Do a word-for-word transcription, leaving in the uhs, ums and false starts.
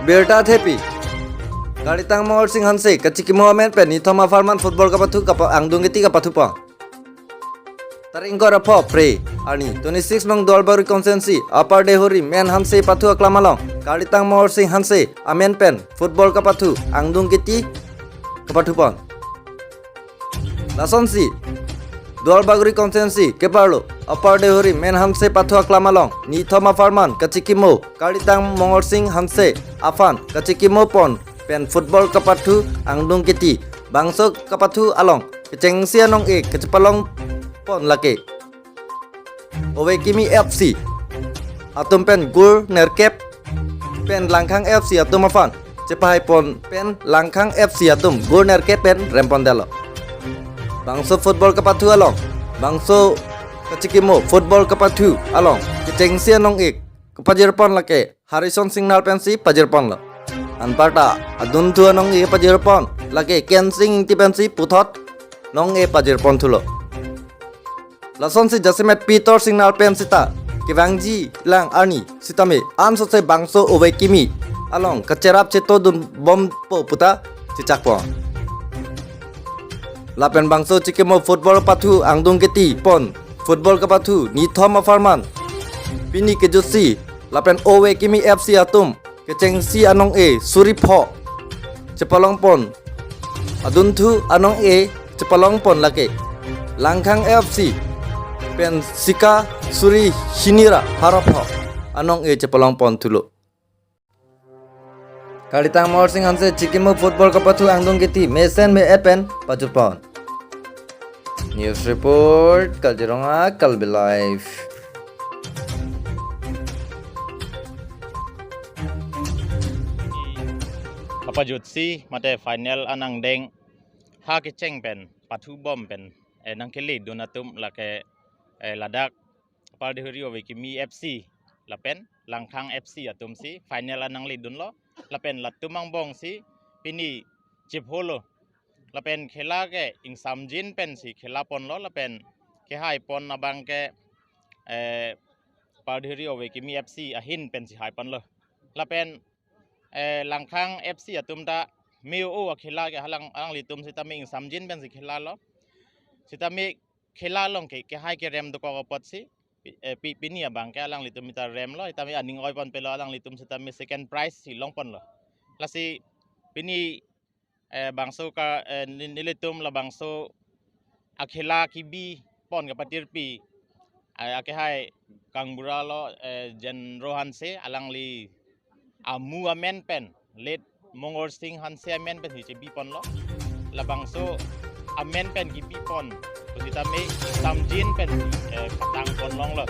Birta thepi. Kalitang Mongorsing Hanse kachikimo amen pen nithom apharman football kapathu kapa angdung kiti kapathu pon. Tarik ingkoi ra pho Phre arni twenty-six nong Duarbagori constituency Upper Deohori Men Hanse pathu aklam along Kalitang Mongorsing Hanse amen pen football kapathu angdung kiti kapathu pon. Lasonsi Duarbagori constituency keparlo Upper Deohori Men Hanse pathu aklam along nithom apharman kachikimo Kalitang Mongorsing Hanse aphan kachikimo pon pen football kapathu angdung kiti. Bangso kapathu along kechengsi anong-e kachepalong pon lake Ove Kimi F C atum pen goal nerkep pen Langkhang F C atum aphan chepahai pon pen Langkhang F C atum goal nerkep pen rem pon detlo. Bangso football kapathu along, bangso kachikimo football kapathu along kechengsi anong-e kepajir pon lake Harison Singnal pensi pajir ponlo. Anparta adunthu anong-e pajir pon lake Kensing Ingti pensi puthot nong-e pajir pon thulo. Lasonsi jasemet Peter Singnal pen sita kevangji lang arni sitame ansose bangso Ove Kimi along kacherap chetodun bompo puta chechak pon. Lapen bangso chikimo football pathu angdung kiti pon football kapathu nithom apharman pini kejutsi lapen Ove Kimi F C atum kechengsi anong-e suri pho chepalong pon, adunthu anong-e chepalong pon lake Langkhang F C pen sika suri hini ra pharo pho anong-e chepalong pon thulo. Kalitang Mongorsing Hanse chikimo football kapathu angdung kiti mesen me-et pen pajut pon. News report, Kaziranga, Kalbe Live. Kapajutsi mate final anangdeng ha kecheng pen pathu bom pen, eh, nangkele dun atum lake, eh, ladak Upper Deohori Ove Kimi F C lapen Langkhang F C atumsi final anangledunlo. Lapen latum angbongsi pini chipholo. Lapen khela ke ingsamjin pensi khela ponlo. Lapen kehai pon abang ke, eh, Upper Deohori Ove Kimi F C ahin pensi hai ponlo. Lapen, eh, Langkhang F C atum ta me-o akhela ke halang, alanglitum sitame ingsamjin pensi khelalo. Sitame khela along ke, kehai kerem dokok apotsi, pi-, eh, pi-, pini abang ke alanglitum mita remlo, itame aning oi pon pelo alanglitum sitame second prize si long ponlo. Lasi pini, eh, bangso ka, eh, ni-, nelitum labangso akhela kebi pon kapatirpi, eh, akehai kangbura lo, eh, Jen Rohan se alangli amu amen pen, late Mongorsing Hanse amen pen si chebi ponlo. Labangso amen pen kebi pon pusitame ingsamjin pen, eh, patang pon longlo.